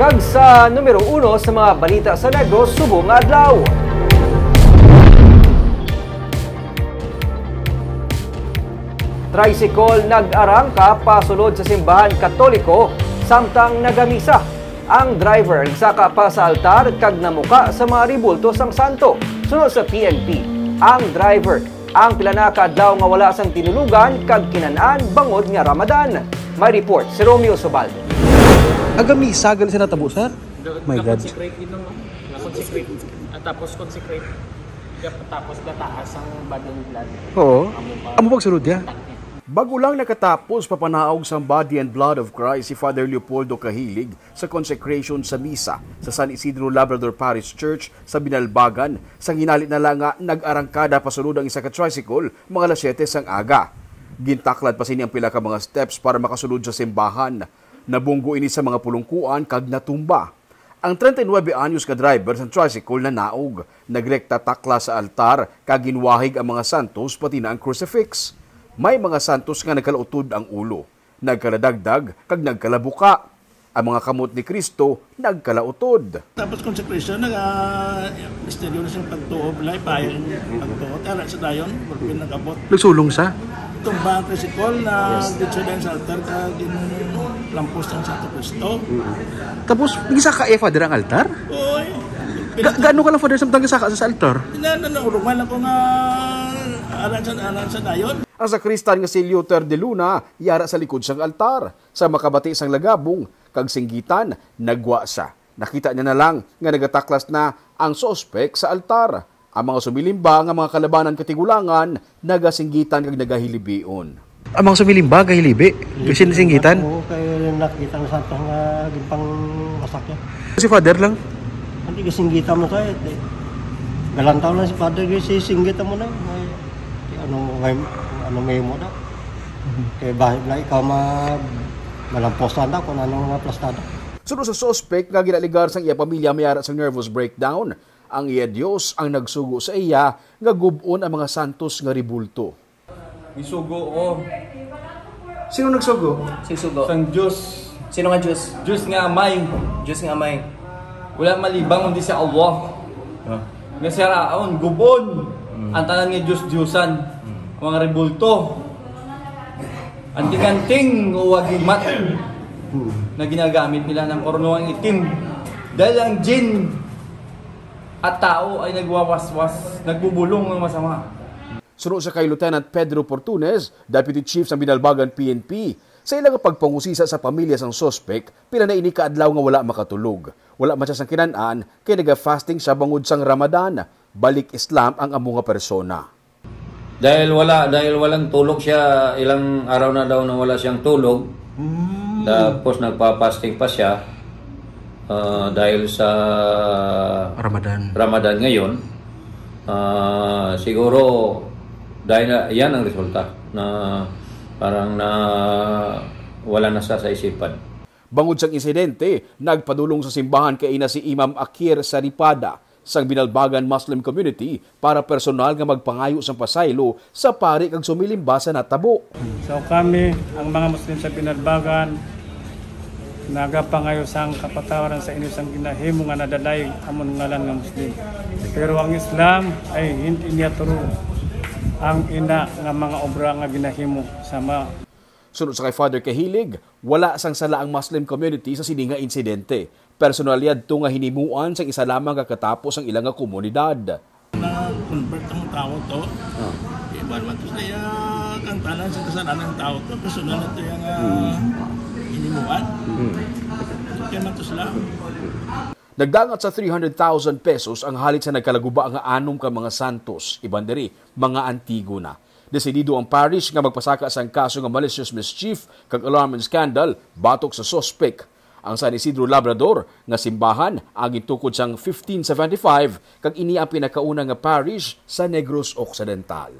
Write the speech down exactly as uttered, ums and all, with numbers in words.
Kag sa numero uno sa mga balita sa Negros subong nga adlaw. Tricycle nag-arangka pasulod sa simbahan Katoliko samtang nagamisa. Ang driver nagsaka pa sa altar kag namuka sa mga rebulto sang santo. Suno sa P N P, ang driver ang pila na ka adlaw nga wala sang tinulugan kag kinan-an bangod nga Ramadan. May report si Romeo Subaldo. Agamisagal sa natabo, sir? My God. Consecrate yun, no? Consecrate. At tapos consecrate. Tapos gataas ang body and blood. Oo. Amo pagsulod niya. Bago lang nakatapos papanaog sang Body and Blood of Christ si Father Leopoldo Kahilig sa consecration sa misa sa San Isidro Labrador Parish Church sa Binalbagan, sang hinali na lang nga nag-arangkada pasulod ang isa ka tricycle mga alas siyete sang aga. Gintaklad pa sini ang pila ka mga steps para makasulod sa simbahan. Nabunggo ini sa mga pulungkuan kag natumba. Ang treinta y nuebe anyos ka driver sang tricycle nanaog, nagrekta taklas sa altar kag ginwahig ang mga santos pati na ang crucifix. May mga santos nga nagkalautod ang ulo, nagkaladagdag kag nagkalabuka. Ang mga kamot ni Cristo nagkalautod. Tapos consecration, nag misteryo na siyang pagtuob, life ay pagtuob. Tara sa dayon, bulpin nag-abot. Nagsulong sa? Tumba ang tricycle na dito din sa altar ka ginlampos ng Santo Cristo. Tapos, nagisaka iya, Father, ang altar? Oy, Ga gaano ka lang, Father, samtang gisaka sa altar? Nananauruman ako nga aran sa, aran sa dayon. Ang sakristan nga si Luther de Luna yara sa likod sang altar. Sa makabati sang lagabong kag singgitan, nagwa sia. Nakita niya na lang nga nagataklas na ang suspek sa altar. Ang mga sumilimba nga mga kalabanan katigulangan nagasinggitan kag nagahilibion. Ang mga sumilimba gahilibi, bisan singgitan. Oo, kay nakita na sa ato nga ginpangwasak niya. Si Father lang. Hindi ka singgitan mo tayo. Galantaw lang si Father, kasi singgitan mo na. Ay, ano, may, ano may mo na. Kaya bahid na ikaw mag malamposan na kung ano nga plastada. Suno sa suspek nga ginaligar sang iya pamilya may ara sang nervous breakdown, ang iya Dios ang nagsugo sa iya nga gub-on ang mga santos nga rebulto. Gisugo ko Sino nagsugo? Sing sugo. sang Diyos. Sino nga Diyos? Diyos nga amay. Diyos nga amay. Wala malibang kundi si Allah. Nga siya raon, gubon. Ang tanan nga Diyos-Diyosan. Mga rebulto. Anting-anting o wagimat na ginagamit nila ng korno ang itim. Dahil ang jin at tao ay nagwawaswas, nagbubulong ng masama. Suno sa kay Lieutenant Pedro Portunes, Deputy Chief sang Binalbagan P N P, sa ila nga pagpangusisa sa pamilya sang suspek, pila na ini ka adlaw nga wala makatulog. Wala man siya sang kinan-an kay naga-fasting siya bangod sang Ramadan. Balik Islam ang amo nga persona. Dahil wala, dahil walang tulog siya, ilang araw na daw na wala siyang tulog. Tapos nagpa-fasting pa siya ah, dahil sa Ramadan. Ramadan ngayon. Ah, siguro dahil na, yan ang resulta na parang na wala na siya sa isipan. Bangod sang insidente, nagpadulong sa simbahan kaina si Imam Akir Saripada sang Binalbagan Muslim Community para personal nga magpangayo sang pasaylo sa pari kag sumilimba sa natabo. So kami, ang mga Muslim sa Binalbagan, nagapangayo sang kapatawaran sa inyo sang ginahimo nga nadalay amon ngalan nga Muslim. Pero ang Islam ay hindi niya turo ang ina nga mga obra nga ginahimo sa ma- Suno sa kay Father Kahilig, wala sang sala ang Muslim community sa sini nga insidente. Personal yadto nga hinimuan sang isa lamang ka katapo sang ila nga komunidad. Na-convert ang tao to. Iba naman to sa iya, kang tanan sa kasalanan ng tao to. Personal na to yung uh, hinimuan. Kaya man to sila. Nagdangat sa three hundred thousand pesos ang halit sa nagkalaguba nga anom ka mga santos, iban diri, mga antigo na. Desidido ang parish nga magpasaka sang kaso nga malicious mischief kag alarm and scandal batok sa suspek. Ang San Isidro Labrador nga simbahan ang gintukod sang fifteen seventy-five kag ini ang pinakauna nga parish sa Negros Occidental.